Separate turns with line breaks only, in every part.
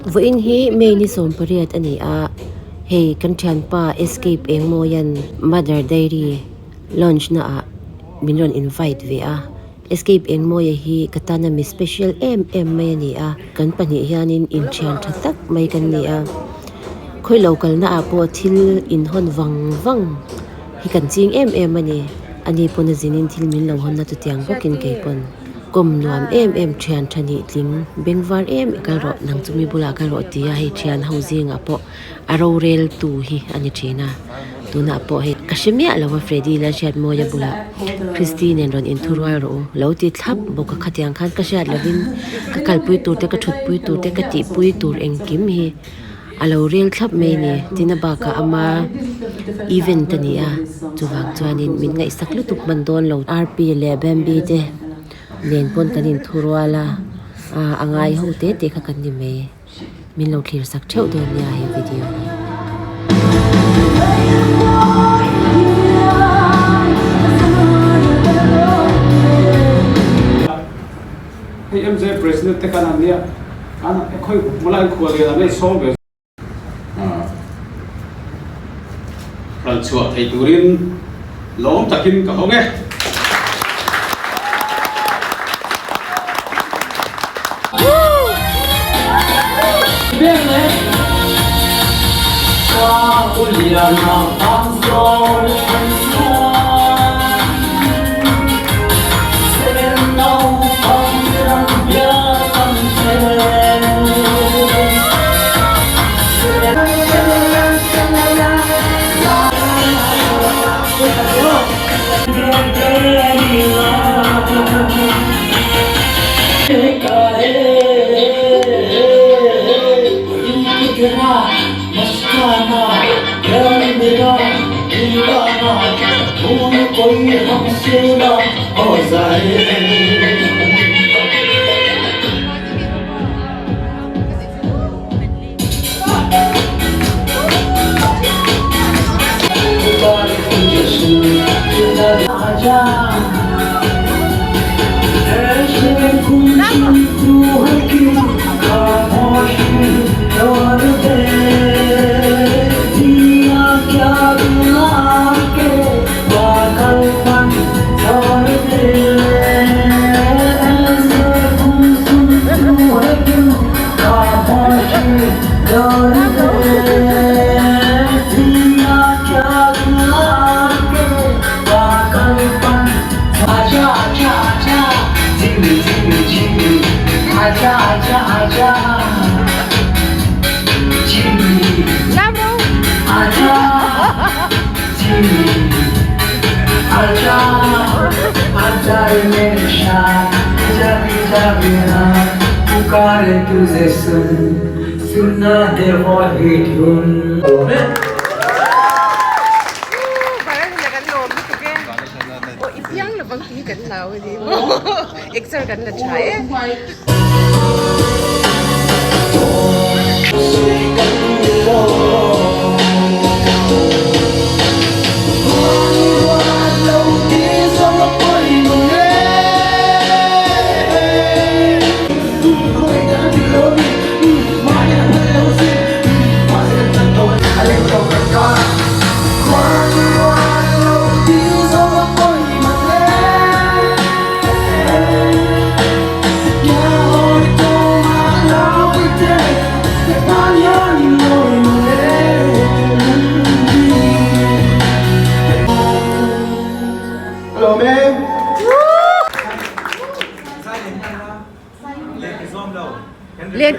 Vawiin hi May ni 18 a ni a, hei kan thianpa Escape Engmawia'n Mother Dairy launch na ah min rawn invite ve a, Escape Engmawia hi ka tana mi special em em mai a ni a, kan pahnih hianin inthian tha tak mai kan ni a, khawi lo kalna ah pawh thil inhawn vang vang hi kan ching em em a ni, ani pawn a zinin thil min lo hawn na chutiang bawkin kei pawn. Kawm nuam em em thian tha nih tling beng var em kal rawh nang chu mi bulah kal rawh tia hei thian ho zingah pawh a rorel tu hi a ni thin a tunah pawh hei ka hre miah lo a Freddy la hriat mawi a bulah Christy nen rawn inthurual rawh u lo ti thlap bawk a khatiang khan ka hriat lovin ka kalpui tur te ka thutpui tur te ka tihpui tur engkim hi a lo rel thlap mai a ni tin a bakah ama event a ni a chuvang chuanin min ngaihsak lutuk hman dawn lo R_P leh Bambi te nen pawn kan inthurual a ah a ngai ho te te kha kan ni mai min lo thlir sak theuh dawn nia he video hi.
Hei MJ President te khan an nia an khawi hmula in khual lian an ei sawm ve ral chhuah thei turin lawm takin ka hawng e.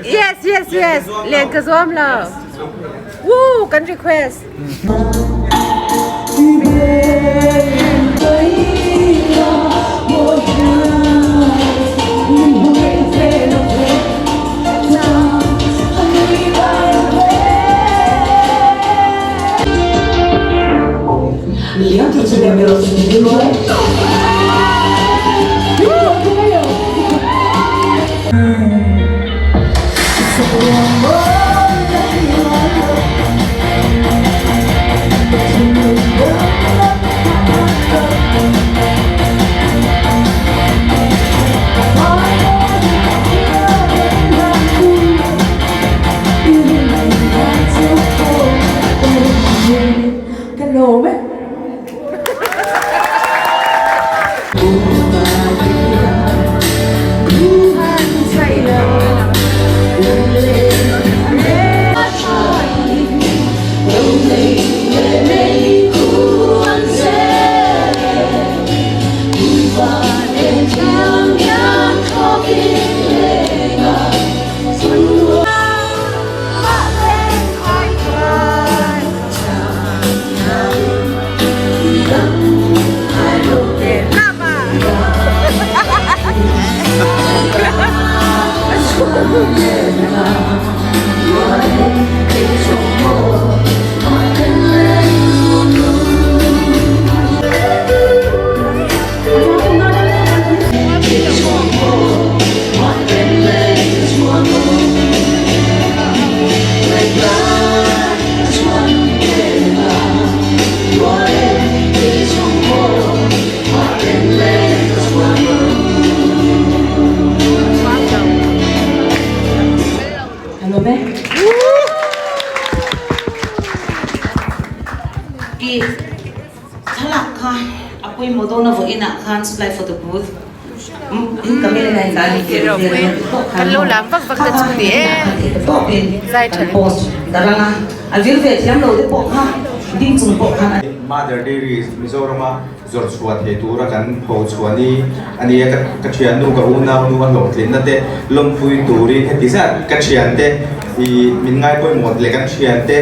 Yes yes yes len ka zuam lo. Woo kan request.
hlawm e. Ki thlalak kha a pawimawh dawn a vawiinah khan supply photo booth in camera in dan vel vel a pawh khan kha kha tawpin kan post darh anga a vir ve thiam lo te pawh kha ding chung pawh khan a
Mother Dairy Mizorama zawrh chhuah thei tura kan pho chhuah ni a ni a, ka thiannu ka unaunu a hlawhtlinna te lawmpui turin heti zat ka thiante ih min ngaipawimawh leh kan thiante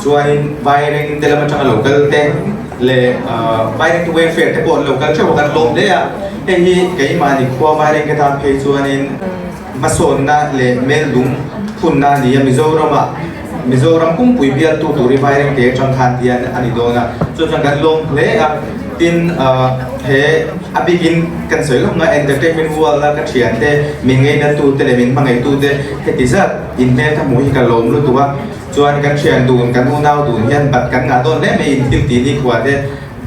chuanin Vaireng te lam atanga lo kal te leh ah Vaireng te welfare te pawh an lo kal theuh a kan lawm hle a, hei hi keimahni khua Vaireng te tan phei chuanin hmasawnna leh meldung phunna a ni a, Mizoramah Mizoram pumpui bialtu tur hi Vairengte atang khan hian a ni dawn a, chu chuan kan lawm hle a, tin he a bikin kan sawi lawk nga entertainment world a ka thiante min ngeinatute leh min hmangaihtute heti zat inhmel ka hmuh hi ka lawm lutuk a, chuan kan thian dun kan unau dun hian bat kan ngah dawn hle mai in thil tih nikhua te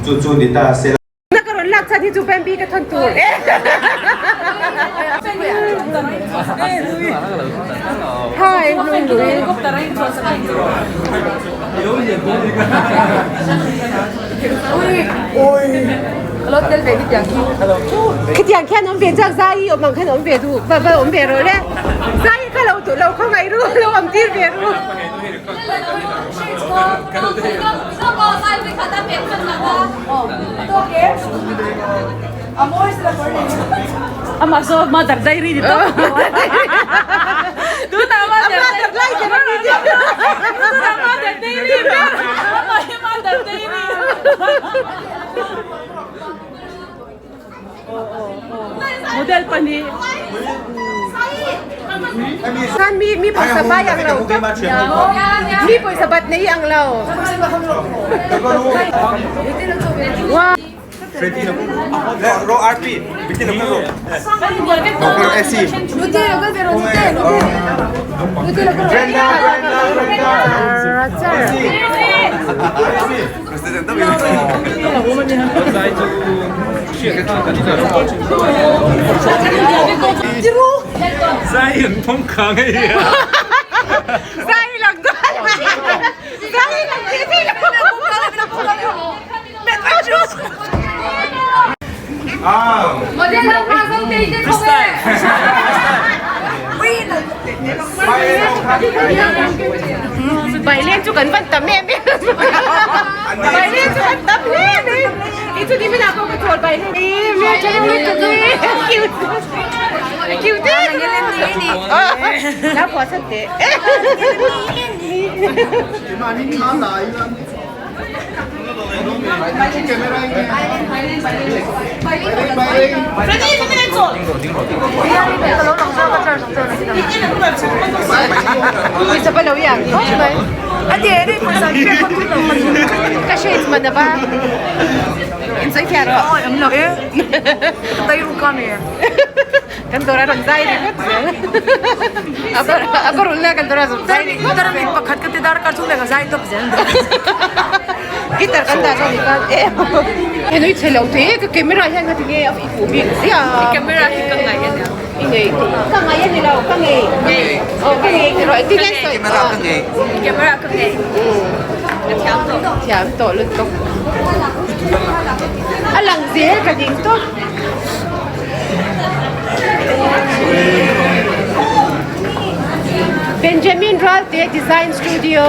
chu chu ni ta se la.
Na ka rawn lak chhan hi chu Bambi ka thawn tur e. Hi Lungdui. Khitiang khian awm ve chak zai i awm ang khan awm ve duh va va awm ve rawh le. Zai kha lo lo khawngaih ru lo awm tir ve ru.
Amah saw Mother Dairy ni tawp. Tunah Mother Dairy. Tunah Mother Dairy ber. Amah hi Mother Dairy. Model pahnih.
Khan mi mi pawisa bai ang lo mi pawisa bat nei ang lo. Wow.
Ro RP Brenda Brenda Brenda
Baileng chu kan van tam em em Baileng chu kan tam hle mai i chu ni min ah pawh ka chawl baileng i mi a tha lutuk e cute cute la phuah chat teh Kan dawr a rawn zai ringawt zel. A va rulh na kan dawr a rawn zai ringawt zel.
Dar pakhat ka ti dar kar chung leh ka zai tawp zel.
Guitar kan dah chuan i kal em. He nui chhe lo te ka camera hian nga tinge a i fuh bik zia.
I camera hi ka ngai a nia.
I ngei. Ka ngai a ni lo ka ngei.
Ngei.
Aw ka ngei ti rawh engtin nge sawi.
Camera ka ngei.
I camera ka ngei. Ka thiam tawh.
Thiam tawh lutuk. A lang zel ka ding tawp. Benjamin Ralte Design Studio.